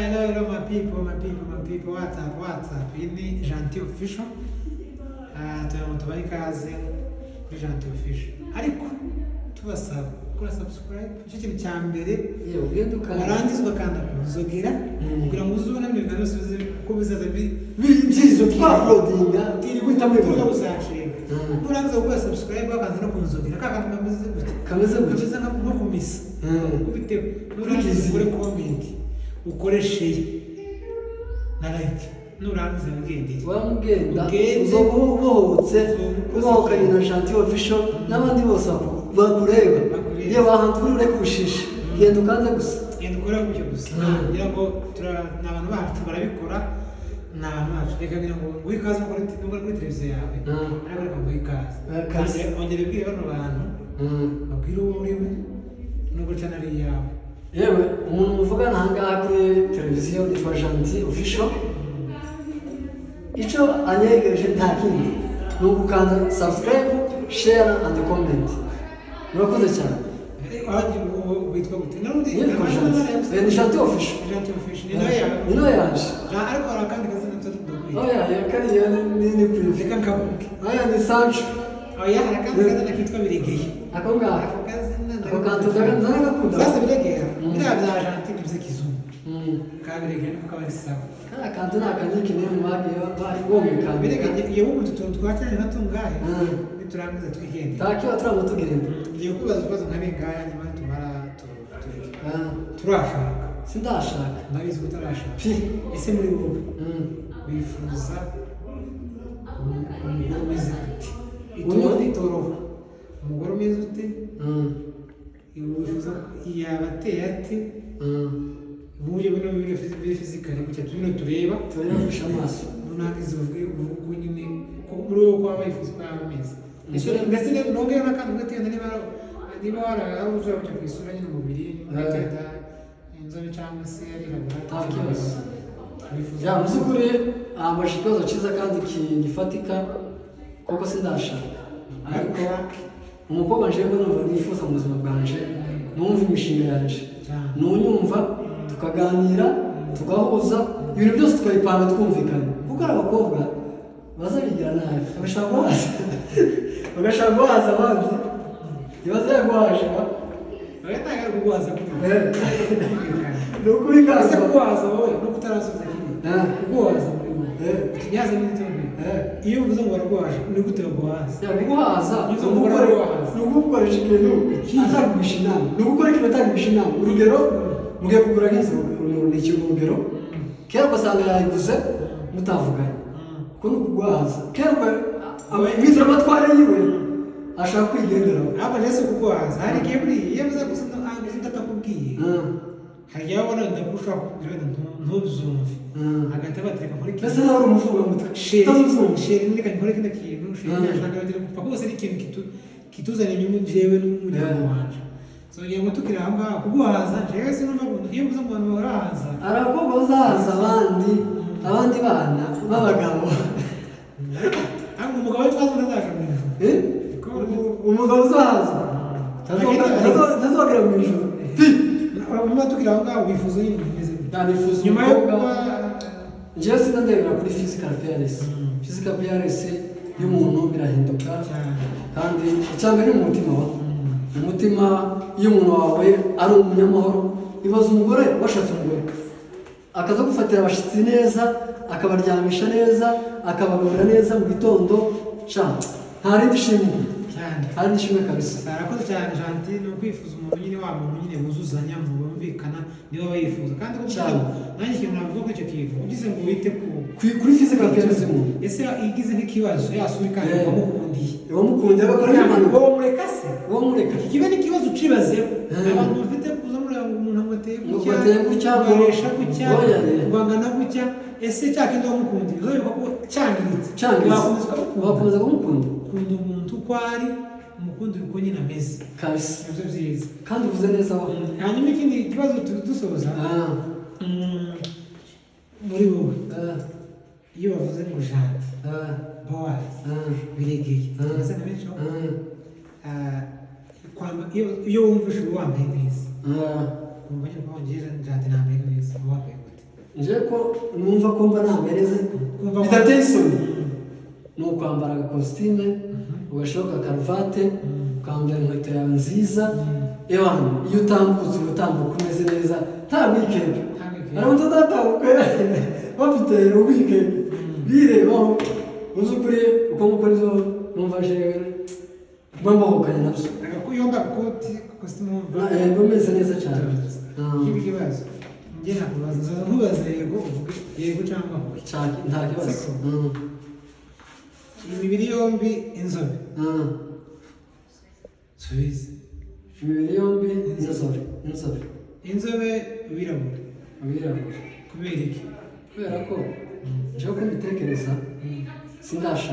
Hello, hello, my people, my people, my people. What's up, what's up? Iyi ni Gentil Official. Tugira ngo tubahe ikaze kuri Gentil Official. Ariko tubasaba gukora subscribe, nicyo kintu cya mbere. Yewe, ugenda ukanda. Warangiza ugakanda ku nzogera kugira ngo uzubone ibintu byose uko bizaza byizo twa-uploadinga utiriwe uhita mubibona. Gusearchinga. Nurangiza gukora subscribe, wakanze no ku nzogera, ka kantu kameze gutya. Kameze gutya. Kameze nko kumisa. Ubiteho nurangiza Kuri ukore comment, ukore share na like, nurangiza wigendere. Wamugenda. Ugende. Uzoba ubohotse. Uzoba ubohokanye na Gentil Official n'abandi bose bakureba. Bakureba. Yewe, ahantu uri ureke ubushishi, genda ukanze gusa. Genda ukore gutyo gusa. Ngira ngo ni abantu bacu barabikora, ni abantu bacu. Reka ngira ngo nguhe ikaze nubwo kuri televiziyo yawe, ariko reka nguhe ikaze. Ikaze. Ongera ubwire bano bantu, babwire uwo uriwe nubwo channel ari iyawe. Yewe, umuntu muvugana aha ngaha kuri televiziyo nitwa Gentil Official. Icyo anyegereje nta kindi, ni ugukanda subscribe, share and comment. Murakoze cyane. Witwa gute n'undi? Nitwa Gentil. Ni Gentil Official. Gentil Official ni nawe yawe? Ni nawe yanje. Ariko hari akandi kazina tutadukwiye. Oya, ya kariya ni privé. Reka nkavuge. Oya, ni Sancho. Oya, hari akandi kazina kitwa Biregeye. Ako ngako. Ako kazina. Ako kantu ndagakunda. Sasa Biregeye, biriya bya Gentil ni by'ikizungu. Ka Biregeye niko kaba ari sawa. Kariya kantu ni akanyikine mu bagiye bari bomekana. Biregeye, iyo wumva utu tuntu twa cyane nka tungahe, niturangiza twigendere. Nta turaba tugenda. Ngiye kubaza utubazo nka bingahe, nyuma tumara tureke. Turashaka? Sindashaka. Ndabizi ko utarashaka. Pi. Ese muri wowe wifuza umugore umeze gute? Itoroha, umugore umeze ute? Wifuza yaba ateye ate? Uburyo bino biri physical gutya bino tureba. Tureba amaso. Nurangiza uvuge uko nyine ko muri wowe uko waba wifuza ko yaba ameze. Ndetse nongeyeho n'akantu gato, niba wari uzaba kujya ku isura nyine, umubiri ugenda inzobe cyangwa se arirabura. Nta kibazo. Wifuza Ya, mu by'ukuri ambaje ikibazo cyiza kandi gifatika koko. Sindashaka, ariko umukobwa njewe numva nifuza mu buzima bwanje, numva imishinga yanje, nunyumva, tukaganira, tugahuza ibintu byose, tukabipanga twumvikanye, kuko hari abakobwa baza bigira nabi, bagashaka guhaza abandi, ntibaza guhaje. Oya, ntabwo ari kuguhaza kuri Ni ukuri. Ese Kaza kuguhaza wowe no kutarasubiza kimwe, kuguhaza muri wowe, utunyaza n'imitungo, iyo uvuze ngo baraguhaje, ni gute baguhaza? Ya, kuguhaza Iyo ni umugore araguhaza. Ni ugukoresha ikintu atakugisha inama, ni ugukora ikintu atakugisha inama. Urugero, mugiye kugura nk'inzu, ni ikintu, urugero, kera ugasanga yayiguze mutavuganye, kuko ni ukuguhaza. Kera impindura amatwara yiwe, ashaka kwigenderaho. Ntabwo rero si ukuguhaza. Hari igihe buriya iyo avuze gusa gusa atakubwiye, hari igihe wabona wenda ko ushobora kubwira wenda ntubyumve, hagati batereka muri Mbese nawe uri umufungamutwe. Chéri. Utazuzumva. Chéri, reka nkore kino kintu, chéri. Ndashaka bagira gupfa kose ari ikintu kituzanira inyungu njyewe n'umuryango wanje. So ngira ngo tukiri aho ngaho, kuguhaza, njyewe sinumva ngo iyo mvuze ngo abantu barahaza. Hari abakobwa bazahaza abandi bana b'abagabo. Ariko umugabo witwa ntazaje mu ijuru. Eh? Umugabo uzahaza ntazogera mu ijuru. Pi. Nyuma tukiri aho ngaho, wifuza nyine ibintu bimeze gute? Nifuza nyuma yo umukobwa kuba Njyewe sinandebera kuri physical appearance. Physical appearance y'umuntu birahinduka. Cyane. Kandi icya mbere ni umutima wa umutima. Iyo umuntu wawe ari umunyamahoro, ibaza umugore washatse, umugore akaza gufatira abashyitsi neza, akabaryamisha neza, akabagaburira neza mu gitondo, sha nta rindi shimwe. Cyane. Nta rindi shimwe kabisa. Arakoze cyane Gentil. Ni ukwifuza umuntu nyine, wa muntu nyine wuzuzanya, mu bumvikana, niwe aba yifuza. Kandi koko Cyane. nanjye ikintu navuga kuri icyo kintu ugize ngo wite ku Kuri physical appearance y'umuntu. Ese igize nk'ikibazo yasura kandi wamukundiye? Wamukundiye agakora nk'impanuka. Wowe mureka se? Uwo mureka. Kiba n'ikibazo ucibazeho. Abantu bafite kuza mureba ngo umuntu ngo ateye Ngo gutya, ateye gutya, ngo aresha gutya, Oya, ye. ngo angana gutya. Ese cya kindi wamukundiye uzayoka ko cyangiritse? Cyangiritse. Wakomeza ukamukunda? Wakomeza kumukunda. Kunda umuntu uko ari, umukundire uko nyine ameze. Kabisa. Nibyo byiza. Kandi uvuze neza wa. Hanyuma ikindi kibazo dusoza, muri wowe, iyo bavuze ngo Gentil, Bowazi, Biregeye, amazina menshi aho, iyo wumvise uba wambaye neza, wumva nyine ko ngiye Gentil nambaye neza, uba wambaye gute? Nje ko numva ko mba nameze Kumva ko- bidateye isoni, ni ukwambara agakositime, ugashyiraho agakaruvate, ukambara inkweto yawe nziza. Ewana, iyo utambutse uba utambuka umeze neza, nta wikendi. Nta weekend. Hari abantu batatambuka bafite wikendi birebaho. Mu by'ukuri uko nguko nizo numva jewe mba mbohokanye nabyo. Agakuyomba agakoti, kositimu, wumva Mba meze neza cyane. Ikindi kibazo, njye nakubaza, nzaza nkubaza yego uvuge yego cyangwa hoya. Nta kibazo. Siko. Imibiri yombi, inzobe. Subiza. Imibiri yombi, inzobe, inzobe. Inzobe, wirabura? Abirabura. Kubera iki? Kubera ko njyewe uko mbitekereza sindashaka.